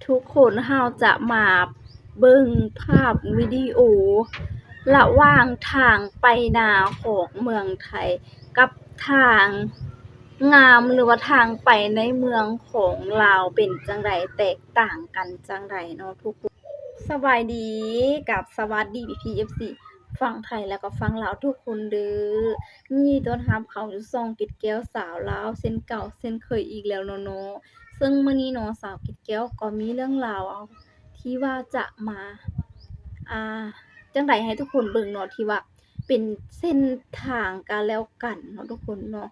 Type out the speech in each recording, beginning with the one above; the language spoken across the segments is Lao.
ທຸກຄົນ ເຮົາຈະມາເບິ່ງພາບວິດີໂອລະຫວ່າງທາງໄປນາຂອງເມືອງໄທ ກັບທາງງາມ ຫຼືວ່າທາງໄປໃນເມືອງຂອງລາວເປັນຈັ່ງໃດ ແຕກຕ່າງກັນຈັ່ງໃດເນາະທຸກຄົນ. ສະບາຍດີ ກັບສະຫວັດດີພີ່ໆ ເອັຟຊີ ຝັ່ງໄທ ແລະກໍຝັ່ງລາວທຸກຄົນເດີ. ຍິນດີຕ້ອນຮັບເຂົ້າສູ່ຊ່ອງເກັດແກ້ວສາວລາວເຊັ່ນເກົ່າເຊັ່ນເຄີຍອີກແລ້ວເນາະ. ເຊິ່ງມື້ນີ້ເນາະ ສາວເກັດແກ້ວກໍມີເລື່ອງລາວທີ່ວ່າຈະມາ ອ່າ ຈັ່ງໃດໃຫ້ທຸກຄົນເບິ່ງເນາະ ທີ່ວ່າເປັນເສັ້ນທາງກັນແລ້ວກັນເນາະທຸກຄົນເນາະ.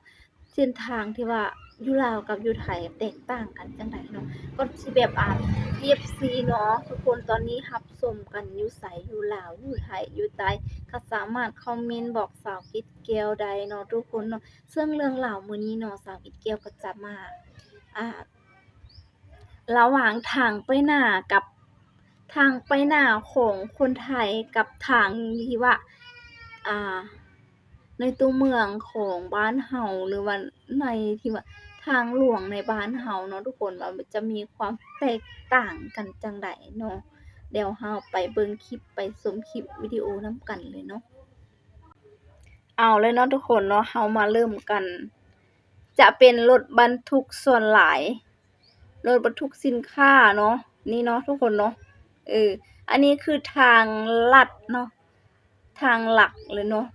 ເສັ້ນທາງທີ່ວ່າຢູ່ລາວກັບຢູ່ໄທແຕກຕ່າງກັນຈັ່ງໃດເນາະ. ກ່ອນຊິແບບ ອ່າ ເອັຟຊີເນາະ ທຸກຄົນຕອນນີ້ຮັບຊົມກັນຢູ່ໃສ ຢູ່ລາວ ຢູ່ໄທ ຢູ່ໃຕ້ ກໍສາມາດຄອມເມັນບອກສາວເກັດແກ້ວໄດ້ເນາະທຸກຄົນເນາະ. ເຊິ່ງເລື່ອງລາວມື້ນີ້ເນາະ ສາວເກັດແກ້ວກໍຈະມາ ອ່າ ລະຫວ່າງທາງໄປນາກັບ ທາງໄປນາຂອງຄົນໄທກັບທາງທີ່ວ່າ ອ່າ ໃນຕົວເມືອງຂອງບ້ານເຮົາ ຫຼືວ່າໃນທີ່ວ່າທາງຫຼວງໃນບ້ານເຮົາເນາະທຸກຄົນ ວ່າຈະມີຄວາມແຕກຕ່າງກັນຈັ່ງໃດເນາະ. ດຽວເຮົາໄປເບິ່ງຄລິບ ໄປຊົມຄລິບວິດີໂອນຳກັນເລີຍເນາະ. ເອົາເລີຍເນາະທຸກຄົນເນາະ ເຮົາມາເລີ່ມກັນ ຈະເປັນລົດບັນທຸກສ່ວນຫຼາຍ ລົດບັນທຸກສິນຄ້າເນາະ ນີ້ເນາະທຸກຄົນເນາະ. ເອີ ອັນນີ້ຄືທາງລັດເນາະ ທາງຫຼັກເລີຍເນາະ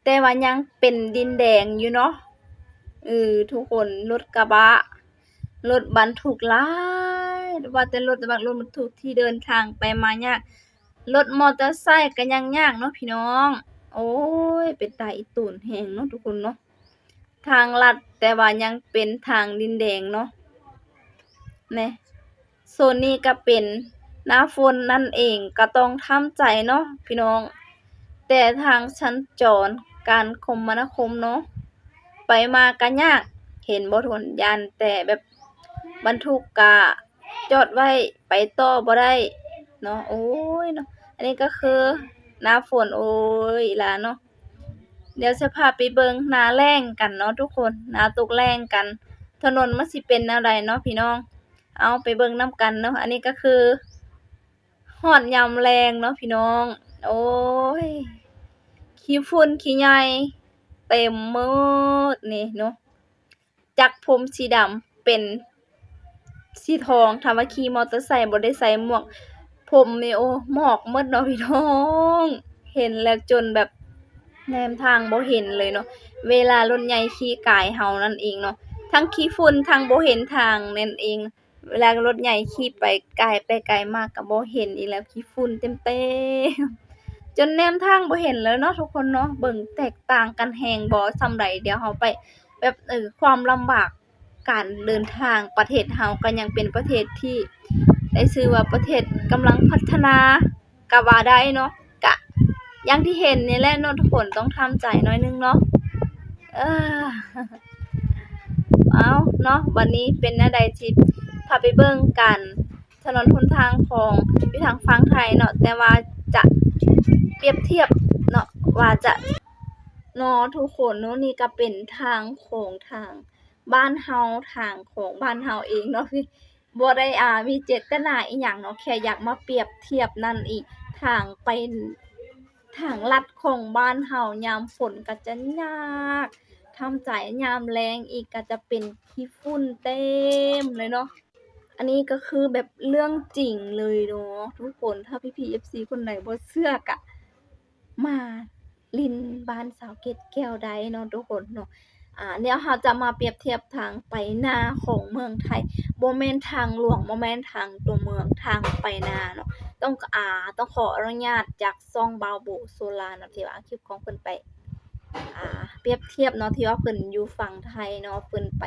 ແຕ່ວ່າຍັງເປັນດິນແດງຢູ່ເນາະ. ເອີ ທຸກຄົນ ລົດກະບະ ລົດບັນທຸກຫຼາຍ ວ່າແຕ່ລົດ ແຕ່ວ່າລົດບັນທຸກທີ່ເດີນທາງໄປມາຍາກ ລົດມໍເຕີໄຊກໍຍັງຍາກເນາະພີ່ນ້ອງ. ໂອ້ຍ ເປັນຕາອີ່ຕົນແຮງເນາະທຸກຄົນເນາະ. ທາງລັດ ແຕ່ວ່າຍັງເປັນທາງດິນແດງເນາະ. ແນ່ ໂຊນນີ້ກໍເປັນໜ້າຝົນນັ້ນເອງ ກໍຕ້ອງທຳໃຈເນາະພີ່ນ້ອງ. ແຕ່ທາງສັນຈອນການຄົມມະນາຄົມເນາະ ໄປມາກໍຍາກ ເຫັນບໍ່ທຸກຄົນ ຢ້ານແຕ່ແບບບັນທຸກກະຈອດໄວ້ ໄປຕໍ່ບໍ່ໄດ້ເນາະ. ໂອ້ຍເນາະ ອັນນີ້ກໍຄືໜ້າຝົນ ໂອ້ຍອີ່ຫຼາເນາະ. ດຽວຊິພາໄປເບິ່ງໜ້າແລ້ງກັນເນາະທຸກຄົນ ໜ້າຕົກແລ້ງກັນ ຖະໜົນມັນຊິເປັນແນວໃດເນາະພີ່ນ້ອງ. ເອົາໄປເບິ່ງນຳກັນເນາະ. ອັນນີ້ກໍຄືຮອດຍາມແລ້ງເນາະພີ່ນ້ອງ. ໂອ້ຍ ຂີ້ຝຸ່ນຂີ້ໃຍເຕັມໝົດນີ້ເນາະ. ຈາກຜົມສີດຳເປັນສີທອງ ຖ້າວ່າຂີ່ມໍເຕີໄຊບໍ່ໄດ້ໃສ່ໝວກ ຜົມນີ້ ໂອ້ ໝອກໝົດເນາະພີ່ນ້ອງ. ເຫັນແລ້ວຈົນແບບແນມທາງບໍ່ເຫັນເລີຍເນາະ ເວລາລົດໃຫຍ່ຂີ່ກາຍເຮົານັ້ນເອງເນາະ. ທັງຂີ້ຝຸ່ນ ທັງບໍ່ເຫັນທາງນັ້ນເອງ ເວລາລົດໃຫຍ່ຂີ່ໄປກາຍໄປກາຍມາກໍບໍ່ເຫັນອີກແລ້ວ ຂີ້ຝຸ່ນເຕັມໆ ຈົນແນມທາງບໍ່ເຫັນເລີຍເນາະທຸກຄົນເນາະ. ເບິ່ງແຕກຕ່າງກັນແຮງບໍ່ສ່ຳໃດ. ດຽວເຮົາໄປແບບ ເອີ ຄວາມລຳບາກ ການເດີນທາງ ປະເທດເຮົາກໍຍັງເປັນປະເທດທີ່ໄດ້ຊື່ວ່າປະເທດກຳລັງພັດທະນາກໍວ່າໄດ້ເນາະ. ກະຢ່າງທີ່ເຫັນນີ້ແຫຼະເນາະທຸກຄົນ ຕ້ອງທຳໃຈໜ້ອຍໜຶ່ງເນາະ. ເອີ ເອົາເນາະ ບັດນີ້ເປັນແນວໃດ ຊິພາໄປເບິ່ງການຖະໜົນຫົນທາງຂອງຢູ່ທາງຝັ່ງໄທເນາະ ແຕ່ວ່າຈະປຽບທຽບເນາະ ວ່າຈະ ເນາະທຸກຄົນເນາະ. ນີ້ກໍເປັນທາງຂອງທາງ ບ້ານເຮົາ ທາງຂອງບ້ານເຮົາເອງເນາະ ບໍ່ໄດ້ ອ່າ ມີເຈດຕະນາອີ່ຫຍັງເນາະ ແຄ່ຢາກມາປຽບທຽບນັ້ນອີກ. ທາງໄປ ທາງລັດຂອງບ້ານເຮົາຍາມຝົນກໍຈະຍາກທຳໃຈ ຍາມແລ້ງອີກກໍຈະເປັນຂີ້ຝຸ່ນເຕັມເລີຍເນາະ. ອັນນີ້ກໍຄືແບບເລື່ອງຈິງເລີຍເນາະທຸກຄົນ. ຖ້າພີ່ໆ ເອັຟຊີ ຄົນໃດບໍ່ເຊື່ອກະ ມາຫຼິ້ນບ້ານສາວເກດແກ້ວໄດ້ເນາະທຸກຄົນເນາະ. ອ່າ ດຽວເຮົາຈະມາປຽບທຽບທາງໄປນາຂອງເມືອງໄທ ບໍ່ແມ່ນທາງຫຼວງ ບໍ່ແມ່ນທາງຕົວເມືອງ ທາງໄປນາເນາະ. ຕ້ອງ ອ່າ ຕ້ອງຂໍອະນຸຍາດຈາກຊ່ອງບ່າວໂບໂຊລາເນາະ ທີ່ວ່າເອົາຄລິບຂອງເພິ່ນໄປ ອ່າ ປຽບທຽບເນາະ ທີ່ວ່າເພິ່ນຢູ່ຝັ່ງໄທເນາະ ເພິ່ນໄປ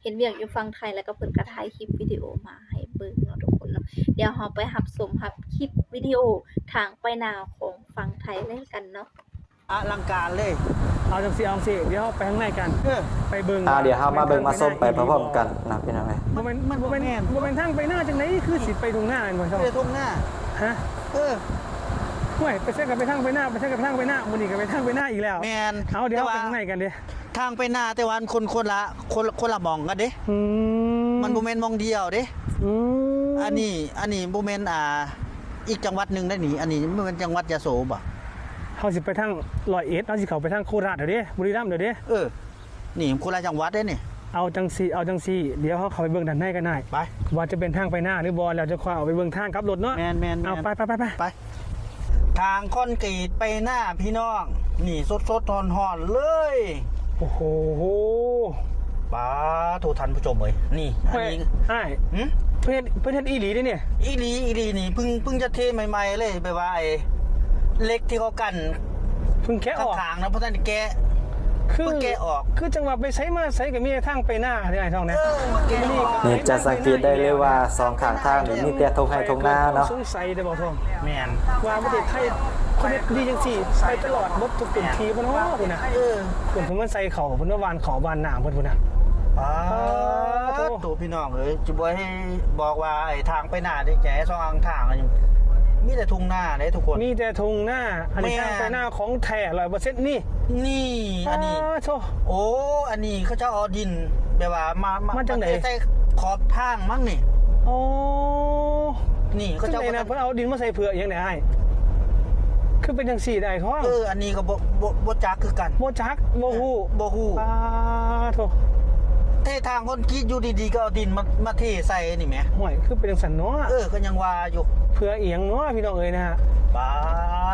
ເຮັດວຽກຢູ່ຝັ່ງໄທ ແລ້ວກໍເພິ່ນກໍຖ່າຍຄລິບວິດີໂອມາໃຫ້ເບິ່ງເນາະທຸກຄົນເນາະ. ດຽວເຮົາໄປຮັບຊົມຮັບຄລິບວິດີໂອທາງໄປນາຂອງຝັ່ງໄທແລ້ວກັນເນາະ. ອະລັງການເລີຍ. ເອົາຈັ່ງຊີ້ ເອົາຈັ່ງຊີ້ ດຽວເຮົາໄປທາງໃນກັນ. ເອີ ໄປເບິ່ງ. ອ່າ ວ່າ ດຽວເຮົາມາເບິ່ງມາຊົມໄປພ້ອມໆກັນນະພີ່ນ້ອງເອີຍ. ມັນ ມັນ ມັນບໍ່ແມ່ນ ມັນບໍ່ແມ່ນ ບໍ່ແມ່ນທາງໄປນາຈັ່ງໃດ ຄືຊິໄປທົ່ງນາແມ່ນບໍ່? ເອີ ທົ່ງນາ. ຮະ? ເອີ ຫ້ວຍ ໄປໃສກໍໄປທາງໄປນາ ໄປໃສກໍໄປທາງໄປນາ ມື້ນີ້ກໍໄປທາງໄປນາອີກແລ້ວ. ແມ່ນ. ເອົາ ດຽວເຮົາໄປທາງໃນກັນເດ້. ທາງໄປນາ ແຕ່ວ່າຄົນ ຄົນລະ ຄົນ ຄົນລະໝ່ອງກັນເດ້. ອືມ ມັນບໍ່ແມ່ນໝ່ອງດຽວເດ້. ອືມ ອັນນີ້ ອັນນີ້ບໍ່ແມ່ນ ອ່າ ອີກຈັງຫວັດໜຶ່ງໄດ໋ນີ້ ອັນນີ້ບໍ່ແມ່ນຈັງຫວັດຍະໂສບໍ? ເຮົາຊິໄປທາງຮ້ອຍເອັດ ເຮົາຊິເຂົ້າໄປທາງໂຄລາດແລ້ວເດ້ ບຸລີລັມແລ້ວເດ້. ເອີ ນີ້ຄົນລະຈັງຫວັດເດ້ນີ້. ເອົາຈັ່ງຊີ້ ເອົາຈັ່ງຊີ້ ດຽວເຮົາເຂົ້າໄປເບິ່ງດ້ານໃນກັນອ້າຍ ໄປ ວ່າຈະເປັນທາງໄປນາຫຼືບໍ່ ແລ້ວຈະຄ່ອຍອອກໄປເບິ່ງທາງກັບລົດເນາະ. ແມ່ນໆໆ ເອົາ ໄປໆໆໆ ໄປ. ຖາງຄອນກຣີດໄປນາພີ່ນ້ອງ ນີ້ສົດໆຮ້ອນໆເລີຍ. ໂອ້ໂຫ ປາໂທ ທ່ານຜູ້ຊົມເອີຍ ນີ້ ອັນນີ້ອ້າຍ ຫຶ ເພິ່ນເຮັດ ເພິ່ນເຮັດອີ່ຫຼີເດ້ນີ້. ອີ່ຫຼີ ອີ່ຫຼີນີ້ ເພິ່ງ ເພິ່ງຈະເທໃໝ່ໆເລີຍ ແບບວ່າໄອ້ເຫຼັກທີ່ເຂົາກັ້ນ ເພິ່ງແກະອອກ ຂ້າງໆນະ ບໍ່ທັນໄດ້ແກະ ຄື ເພິ່ງແກະອອກ ຄືຈັ່ງວ່າໄປໃສມາໃສກໍມີແຕ່ທາງໄປນາເດ້ອ້າຍທອງນະ. ເອີ ເມື່ອກີ້ນີ້ ນີ້ຈະສັງເກດໄດ້ເລີຍວ່າສອງຂ້າງທາງນີ້ມີແຕ່ທົ່ງໄຮ່ທົ່ງນາເນາະ. ສົງໄສແຕ່ບໍ່ທອງ ແມ່ນ ວ່າປະເທດໄທເຂົາເຮັດດີຈັ່ງຊີ້ໄປຕະຫຼອດເບິດທຸກພື້ນທີ່ບໍ່ເນາະພຸ້ນນະ. ເອີ ເພິ່ນ ເພິ່ນມາໃສ່ເຂົ້າ ເພິ່ນມາຫວ່ານເຂົ້າຫວ່ານໜ້າເພິ່ນພຸ້ນນະ. ປາໂທ ພີ່ນ້ອງເອີຍ ຈະບໍ່ໃຫ້ບອກວ່າໄອ້ທາງໄປນາເດ້ ແຈສອງຂ້າງທາງ ມີແຕ່ທົ່ງນາເດ້ທຸກຄົນ ມີແຕ່ທົ່ງນາ. ອັນນີ້ ແມ່ນ ທາງໄປນາຂອງແທ້ຮ້ອຍເປີເຊັນນີ້. ນີ້ ອັນນີ້ ປາໂທ ໂອ້ ອັນນີ້ເຂົາເຈົ້າເອົາດິນແບບວ່າມາ ມາ ມາຈັ່ງໃດ ມາເທໃສ່ຂອບທາງມັ້ງນີ້. ໂອ້ ນີ້ເຂົາເຈົ້າ ຈັ່ງໃດນະ ເພິ່ນເອົາດິນມາໃສ່ເພື່ອອີ່ຫຍັງແດ່ອ້າຍ? ຄືເປັນຈັ່ງຊີ້ໄດ໋ທ້ອງ? ເອີ ອັນນີ້ກໍບໍ່ ບໍ່ ບໍ່ຈັກຄືກັນ ບໍ່ຈັກ ບໍ່ຮູ້ ເອີ ບໍ່ຮູ້. ປາໂທ ເທທາງຄອນກຣີດຢູ່ດີໆ ກໍເອົາດິນມາ ມາເທໃສ່ນີ້ແໝ. ໂອ້ຍ ຄືເປັນຈັ່ງຊັ້ນເນາະ. ເອີ ກໍຍັງວ່າຢູ່ ເພື່ອອີ່ຫຍັງເນາະ ພີ່ນ້ອງເອີຍນະ. ປາ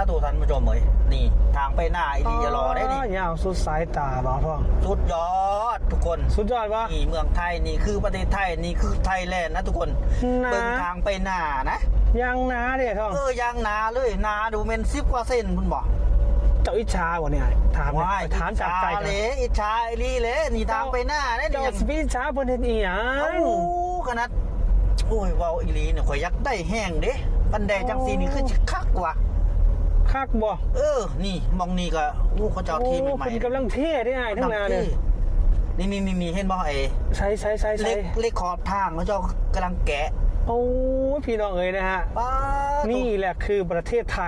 ໂທ ທ່ານຜູ້ຊົມເອີຍ ນີ້ທາງໄປນາອີ່ຫຼີອີ່ຫຼໍເດ້ນີ້ ຍາວສຸດສາຍຕາບ່າວທອງ. ສຸດຍອດທຸກຄົນ ສຸດຍອດບໍ່? ນີ້ເມືອງໄທ ນີ້ຄືປະເທດໄທ ນີ້ຄືໄທແລນນະທຸກຄົນ. ເບິ່ງທາງໄປນານະ ຢ່າງໜາເດ້ທ້ອງ. ເອີ ຢ່າງໜາເລີຍ ໜາດູແມ່ນສິບກວ່າເຊັນພຸ້ນບໍ່? ເຈົ້າອິດສາບໍ່ນີ້ອ້າຍ? ຖາມ ຖາມຈາກໃຈເລີຍ ອິດສາອີ່ຫຼີເລີຍ ນີ້ທາງໄປນາເດ້ນີ້. ເຈົ້າຊິໄປອິດສາເພິ່ນເຮັດອີ່ຫຍັງ? ເອົ້າ ຂະໜາດ ໂອ້ຍ ເວົ້າອີ່ຫຼີນີ້ ຂ້ອຍຢາກໄດ້ແຮງເດ້ ຄັນໄດ້ຈັ່ງຊີ້ນີ້ຄືຊິຄັກວ່າ. ຄັກບໍ່? ເອີ ນີ້ ໝ່ອງນີ້ກໍ ໂອ້ ເຂົາເຈົ້າເທໃໝ່ໆ ໂອ້ ເພິ່ນກຳລັງເທເດ້ອ້າຍ ທາງໜ້ານີ້. ນີ້ໆໆ ເຫັນບໍ່? ໄອ້ ໃສ່ໆໆໆ ເຫຼັກ ເຫຼັກຂອບທາງເຂົາເຈົ້າກຳລັງແກະ. ໂອ້ຍ ພີ່ນ້ອງເອີຍນະຮະ ປາໂທ ນີ້ແຫຼະຄືປະເທດໄທ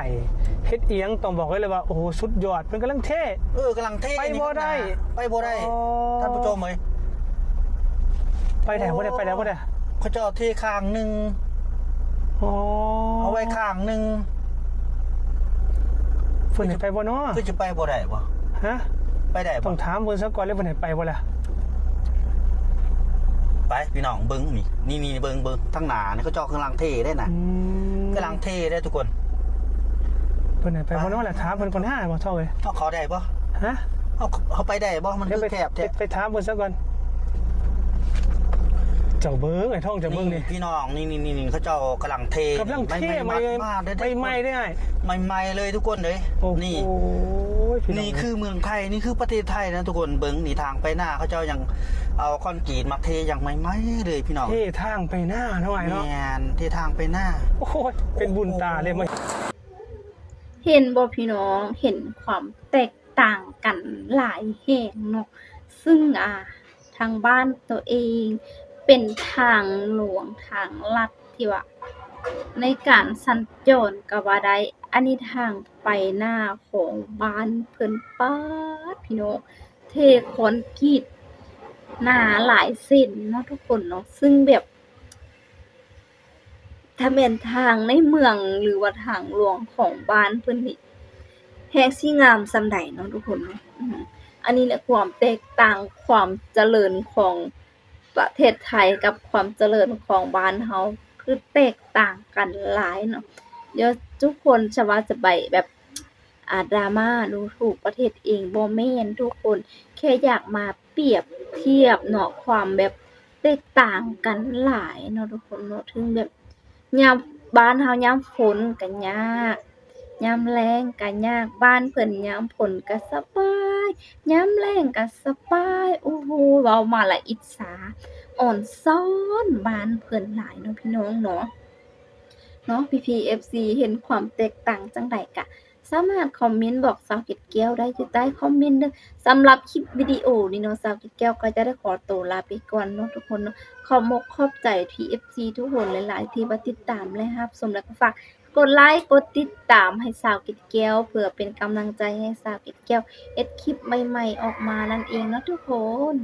ເຮັດອີ່ຫຍັງຕ້ອງບອກໄວ້ເລີຍວ່າ ໂອ້ໂຫ ສຸດຍອດ ເພິ່ນກຳລັງເທ. ເອີ ກຳລັງເທ ໄປບໍ່ໄດ້ ໄປບໍ່ໄດ້ ອໍ ທ່ານຜູ້ຊົມເອີຍ. ໄປໄດ້ບໍ່ໄດ້ ໄປໄດ້ບໍ່ໄດ້ ເຂົາເຈົ້າເທຂ້າງໜຶ່ງ. ອໍ ເອົາໄວ້ຂ້າງໜຶ່ງ ເພິ່ນໃຫ້ໄປບໍ່ເນາະ? ຄືຈະໄປບໍ່ໄດ້ບໍ່? ຮະ? ໄປໄດ້ບໍ່? ຕ້ອງຖາມເພິ່ນຊະກ່ອນເລີຍ ເພິ່ນໃຫ້ໄປບໍ່ລະ? ໄປ ພີ່ນ້ອງເບິ່ງນີ້ ນີ້ໆ ເບິ່ງ ເບິ່ງທາງໜ້ານີ້ ເຂົາເຈົ້າກຳລັງເທເດ້ນະ. ອືມ ກຳລັງເທເດ້ທຸກຄົນ. ເພິ່ນໃຫ້ໄປບໍ່ເນາະລະ? ຖາມເພິ່ນກ່ອນຫາບໍ່ທ້ອງເອີຍ. ເຮົາເຂົ້າໄດ້ບໍ່? ຮະ? ເຮົາ ເຮົາໄປໄດ້ບໍ່? ມັນຄືແຄບແທ້. ໄປ ໄປຖາມເພິ່ນຊະກ່ອນ. ເຈົ້າເບິ່ງ ໄອ້ທ້ອງ ເຈົ້າເບິ່ງນີ້ ພີ່ນ້ອງ ນີ້ໆໆ ເຂົາເຈົ້າກຳລັງເທ ກຳລັງເທໃໝ່ໆເດ້ ໃໝ່ໆເດ້ ໃໝ່ໆເລີຍທຸກຄົນເອີຍ. ນີ້ ໂອ້ໂຫ ພີ່ນ້ອງ ນີ້ຄືເມືອງໄທ ນີ້ຄືປະເທດໄທນະທຸກຄົນ. ເບິ່ງນີ້ ທາງໄປນາ ເຂົາເຈົ້າຍັງເອົາຄອນກຣີດມາເທຢ່າງໃໝ່ໆເລີຍ ພີ່ນ້ອງ. ເທທາງໄປນາເນາະອ້າຍເນາະ. ແມ່ນ ເທທາງໄປນາ. ໂອ້ຍ ເປັນບຸນຕາເລີຍ. ເຫັນບໍ່ພີ່ນ້ອງ ເຫັນຄວາມແຕກຕ່າງກັນຫຼາຍແຮງເນາະ. ຊຶ່ງ ອ່າ ທາງບ້ານໂຕເອງເປັນທາງຫຼວງທາງລັດທີ່ວ່າໃນການສັນຈອນກໍວ່າໄດ້. ອັນນີ້ທາງໄປນາຂອງບ້ານເພິ່ນ ປາດ ພີ່ນ້ອງ ເທຄອນກຣີດໜາຫຼາຍເສັ້ນເນາະທຸກຄົນເນາະ. ຊຶ່ງແບບ ຖ້າແມ່ນທາງໃນເມືອງ ຫຼືວ່າທາງຫຼວງຂອງບ້ານເພິ່ນນີ້ ແຮງຊິງາມສ່ຳໃດເນາະທຸກຄົນເນາະ. ອືມ ອັນນີ້ແຫຼະຄວາມແຕກຕ່າງ ຄວາມຈະເລີນຂອງປະເທດໄທກັບຄວາມຈະເລີນຂອງບ້ານເຮົາ ຄືແຕກຕ່າງກັນຫຼາຍເນາະ. ດຽວທຸກຄົນຈະວ່າຈະໄປແບບ ອ່າ ດຣາມາດູຖູກປະເທດເອງ ບໍ່ແມ່ນທຸກຄົນ ແຄ່ຢາກມາປຽບທຽບເນາະ ຄວາມແບບແຕກຕ່າງກັນຫຼາຍເນາະທຸກຄົນເນາະ. ເຖິງແບບຍາມ ບ້ານເຮົາຍາມຝົນກະຍາກ ຍາມແລ້ງກະຍາກ ບ້ານເພິ່ນຍາມຝົນກະສະບາຍ ຍາມແລ້ງກະສະບາຍ. ໂອ້ໂຫ ເວົ້າມາລະອິດສາ ອອນຊອນບ້ານເພິ່ນຫຼາຍເນາະ ພີ່ນ້ອງເນາະ. ເນາະ ພີ່ໆ ເອັຟຊີ ເຫັນຄວາມແຕກຕ່າງຈັ່ງໃດກະ ສາມາດຄອມເມັນບອກສາວເກັດແກ້ວໄດ້ຢູ່ໃຕ້ຄອມເມັນເດີ້. ສຳລັບຄລິບວິດີໂອນີ້ເນາະ ສາວເກັດແກ້ວກໍຈະໄດ້ຂໍໂຕລາໄປກ່ອນເນາະທຸກຄົນເນາະ. ຂອບມົກຂອບໃຈ ເອັຟຊີ ທຸກຄົນຫຼາຍໆ ທີ່ວ່າຕິດຕາມ ແລະ ຮັບຊົມ ແລະ ກໍຝາກກົດໄລ ກົດຕິດຕາມໃຫ້ສາວເກັດແກ້ວ ເພື່ອເປັນກຳລັງໃຈໃຫ້ສາວເກັດແກ້ວເຮັດຄລິບໃໝ່ໆອອກມານັ້ນເອງເນາະທຸກຄົນ.